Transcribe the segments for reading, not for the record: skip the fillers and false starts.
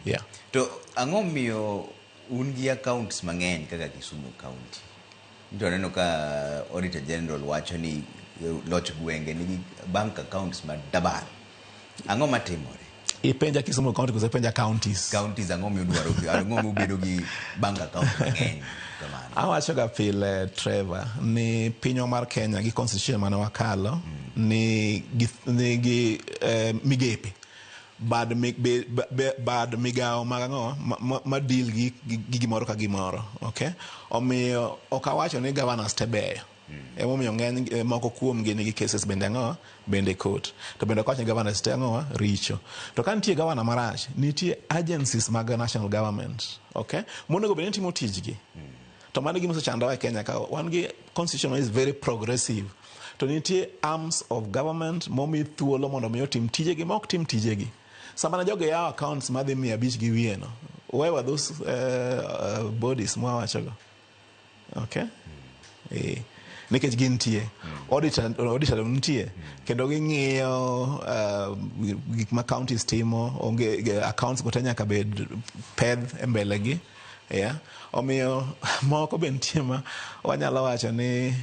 Yeah. To ang'o miyo un gi accounts mang'eny kaka Kisumu County? To aneno ka Auditor General wacho ni loch gwenge nigi bank accounts ma double. Ang'o matimore? Ipenja Kisumu County koso ipenja counties? Counties, ang'o miyo ang'o miyo gi bank account mang'eny kamano? Awacho ga pile, Trevor, ni pinywa mar Kenya gi constitution mane wakalo ni gi migepe bad, mi, be, be, bad migawo mag ang'o ma deal gi gimoro ka gimoro, okay? Omiyo ok awacho ni governors te beyo. Emomiyo ng'eny moko kuomgi nigi cases bende ang'o bende court. To bende ok awach ni governors te ang'o richo. To ka nitie governor marach, nitie agencies mag national government, okay, monego bed ni timo tijgi. To mano e gima osechandowa e Kenya ka wan gi constitution ma is very progressive. To nitie arms of government momi thuolo mondo mi otim tijegi ma ok tim tijegi. Sama ne jogi yawo accounts madhi 500 gi wiye no, where were those bodies mwawachogo? Okay? Nikech gintie. Auditor nitie. Kendo ging'iyo gik ma counties timo, onge accounts go te nyaka bed pedh e mbele gi. Yeah. Omiyo moko be nitie ma wanyalo wacho ni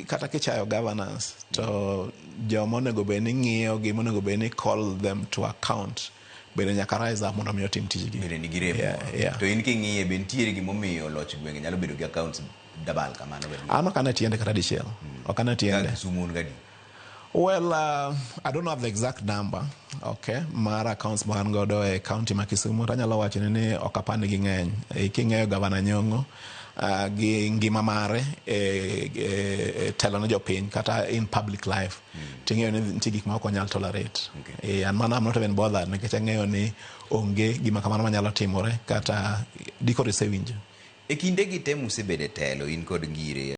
kata kichayo governance to joma onego bed ni ng'iyo gi, monego bed ni call them to account, bende nyaka rise up mondo mi otim tijgi. Bende nigi rem moro. To in king'iye, be nitiere gimomiyo loch gwenge nyalo bedo gi accounts double kamano gadier? An ok ane tiende kata dichiel. Ok ane tiende. Kaka Kisumu un gadi? Well, I don't have the exact number, okay, mar accounts ma wan godo e county ma Kisumu. To anyalo wacho ni ok apar ni ging'eny. King'eyo Gavana Nyong'o gi ngima mare e telo ne jopiny kata in public life, ting'eyo ni nitie gik ma ok onyal tolerate. And mano I'm not even bothered nikech ang'eyo ni onge gima kamano manyalo timore kata dikoro isewinjo. E kinde gi te musebede telo in kod Ngire.